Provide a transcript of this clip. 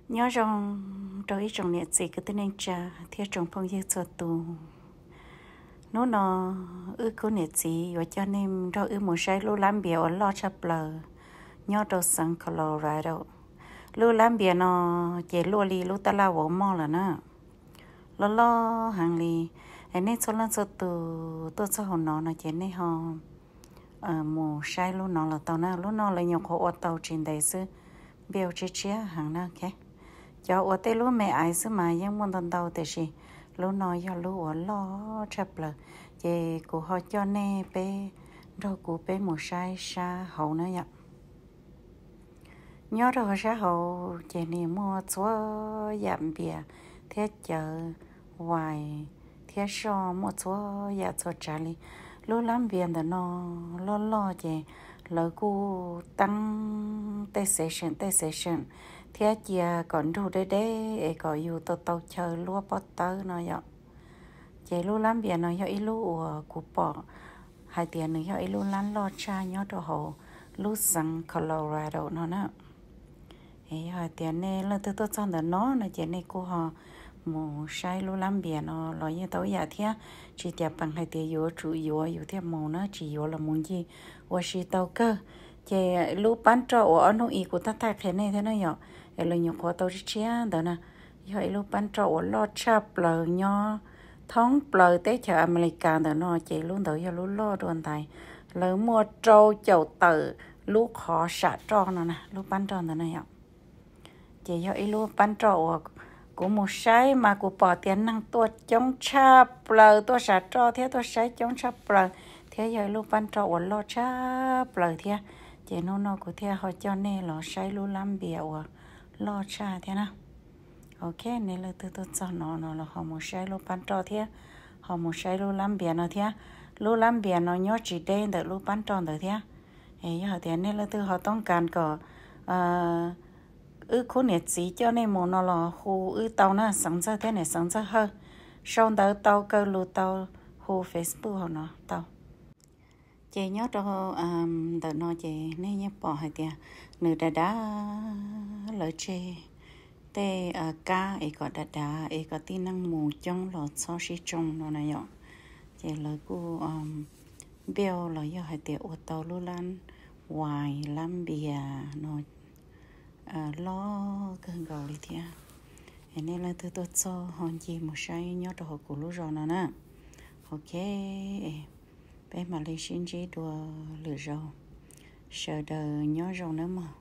Nyob zoo rau ib tsoom niam txiv kwv tij neej tsa thiab tsoom phooj ywg txhua tus. Hnub no wb khub niam txiv yuav coj nej nrog wb mus saib lub lab npias uas loj tshaj plaws nyob rau xeev Colorado. Lub lab npias no ces luaj li lub tab laj Walmart lawm na, loj loj heev li. Es nej txhua leej txhua tus tuaj txog hauv no no ces nej ho mus saib lub no los tau na. Lub no lawv nyuam qhuav ua tau tsis ntev xwb, npias tshiab tshiab heev na. Cov uas tej lub me aiv xwb mas yeej muaj ntau ntau, tiam sis lub no yog lub uas loj tshaj plaws. Ces kuv ho coj nej peb, nrog kuv peb mus saib sab hauv na yom. Nyob rau sab hauv ces nws muaj txhua yam npias thiab cawv, vais thiab soj, muaj txhua yam txhua tsav li. Lub lab npias ntawm no loj loj ces lawv kuj teeb tej section tej section thiab cia kom nrug deb deb es kom yus tau tau chaw luab pob tawb no yom. Ces lub lab npias no yog ib lub uas kuv pom hais tias nws yog ib lub lab loj tshaj nyob rau hauv lub xeev Colorado no na. Es yog hais tias nej leej twg tuaj txog ntawm no no ces nej kuj ho mus saib lub lab npias no los yeej tau ib yam thiab. Tsis tas peem hais tias yuav tsum yuav yus thiaj mus na, tsis yuav los mus ncig ua si tau kawg. Ces lub pab roj uas ob hnub i kuv tab tom qhia nej thiab na yom, es lawv nyuam qhuav tau tshiab tshiab ntawd na, yog ib lub pab roj uas loj tshaj plaws nyob thoob plaws teb chaws Amelikas ntawm no, ces lub ntawd yog lub loj dua ntais. Lawv muaj rau caum tawm lub qhov sam roj no na, lub pab roj ntawd na yom. Ces yog ib lub pab roj uas kuv mus saib mas kuv pom tias neeg tuaj coob tshaj plaws, tuaj sam roj thiab tuaj saib coob tshaj plaws, thiab yog ib lub pab roj uas loj tshaj plaws thiab. Ces hnub no kuv thiaj ho coj nej los saib lub lab npias uas loj tshaj thiab na. Ok, nej leej twg tuaj txog no no los ho mus saib lub pab roj thiab, ho mus saib lub lab npias no thiab. Lub lab npias no nyob tsis deb ntawm lub pab roj ntawd thiab. Es yog hais tias nej leej twg ho toob kas kom wb khub niam txiv coj nej mus no los hu wb tau na, Xeev Ntxawg thiab niam Xeev Ntxawg Hawj. Sau ntawv tau, kaw lus tau, hu Facebook hauv no tau. Ces nyob rau ntawm no ces nej yeej pom hais tias nws dav dav, lawv tseg tej kab es kom dav dav es kom tib neeg mus coob los txhob sib tsoo no na yom. Ces lawv kuj npiaj los yog hais tias ua tau lub lab vais lab npias no loj kawg nkaus li thiab. Es nej leej twg tuaj txog ho ncig mus saib nyob rau hauv kuv lub zos no na. Ok, peb mam li sib ntsib dua lwm zaus. Sawv daws nyob zoo nawb mog.